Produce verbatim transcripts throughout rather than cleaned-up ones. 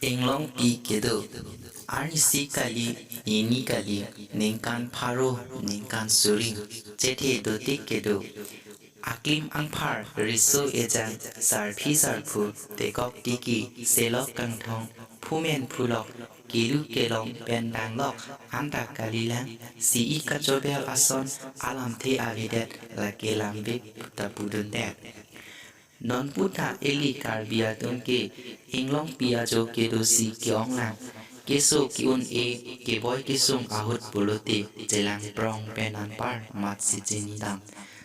Inglongpi kedo. Arnisi kali, nini kali, ningkan pharo, ningkan suri. Chethe dotik kedo. Aklim angphar, riso ejang, sarphi sarphu, tekok tiki, selok kangthong, phumen phulok, kelu kelong pen danglok, anta kalilang, si-i kachobel ason, alamthe avedet, lake lamvek ta pudundet. Non puta ili Karbi atum ke, Inglongpi ajo kedo si ke-ong lang. Keso ke-un-e, keboi kesung ahut pulote, chelang prong pen anpar, mat si chinidam.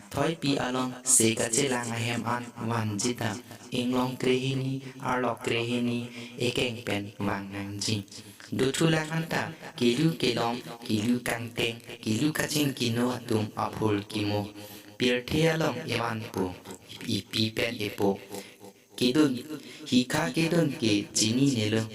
Thoipi along, se kachelang ahem an, vanji ta, Inglong krehini, arlok krehini, ekeng pen vang nangji. Dothulang anta, kelu kelong, kelu kangteng, kelu kachingkino atum aphul kimo. Pirthe along evanpo, ipi pen epo. Kedun, hikha kedun ke chininelo.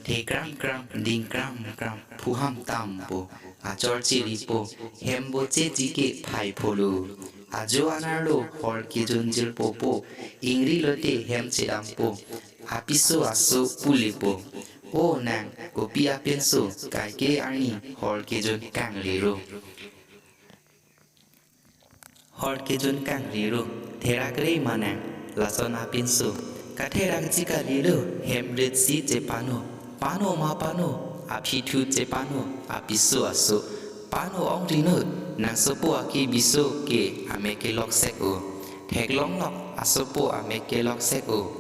Thekram kram, dingkram kram, phuham tampo. Achor chiripo, hem boche jike phai pholo. Ajo anerlo, hor kejun jirpo po. Ingri lote hem chedampo. Apiso aso pulepo. O nang, kopi apinso, kaike arni, hor kejun kanglero. Hor kejun kanglero, therakre manang, lason apinso. Katherakji kalilo, hem rit si chepano. Pano ma pano, aphi thu chepano, apiso aso. Pano ong rinut, nang sopo ake biso ke, amek kelok sek o. Theklong lok, asopo amek kelok sek o.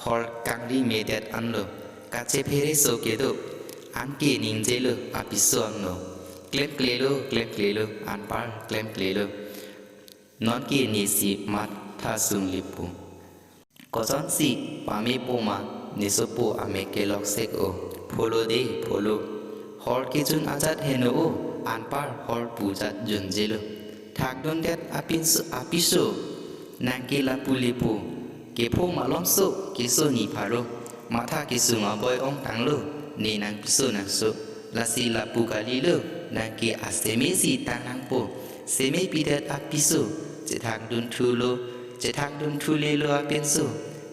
Hor kangri medet anlo, kachephere so kedo, anke ningjelo apiso anlo. Klemklelo, klemklelo, anpar klemklelo. Nonke nesi matha sung lipu. Kosonsi pame poma nesopo amek kelok sek o. Pholo de, pholo. Hor kejun ajat heno o, anpar hor pujat junjelo. Thakdundet apinso, apiso. Nangke lapu lipu. Kepho malomso, keso ni pharo. Matha kesung aboi ong tanglo, ne nangpiso nangso. Lasi lapu kalilo, nangke aseme si tang nangpo. Seme pidet apiso, chethakdun thulo, chethakdun thulelo apinso.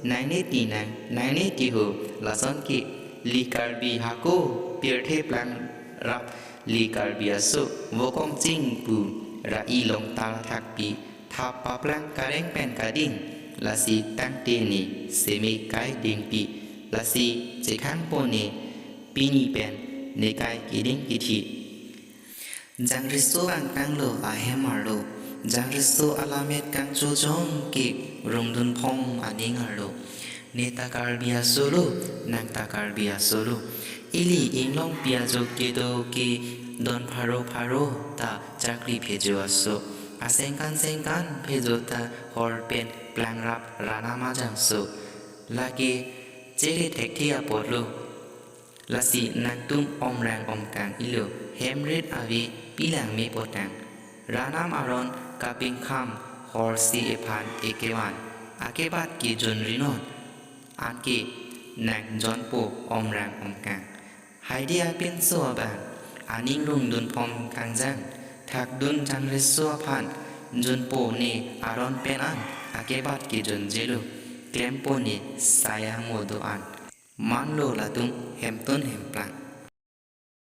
Nangne ti nang, nangne ti ho, lason ke, li Karbi hako, pirthe plang rap, li Karbi aso, vokong ching pu, ra-i long tal thakpi, thap paplang kareng pen kading, lasi tangte ne seme kai dingpi, lasi chekhangpo ne pini pen ne kai keding kithi. Jangriso vangtanglo ahem arlo, jangriso alamet kangchojong ke rungdunphong aning arlo. Ne ta Karbi asolo, nang ta Karbi asolo. Ili Inglongpi ajo kedo ke don pharo pharo ta chakri phejo aso. Asengkan sengkan phejo ta hor pen plangrap ranam ajangso. Lake chere thekthe apotlo. Lasi nangtum omrang omkang ilo, hem rit ave pilang me potang. Ranam aron kapingkham hor si ephan ekevan. Akebat kejun rinon. Anke nang jonpo omrang omkang. Haide apinso abang, aning rungdunphong kangjang, thakdun jangriso aphan, junpo ne aron pen an, akebat kejunjelo, klempo ne saya modo an. Manlo latum hemtun hemplang,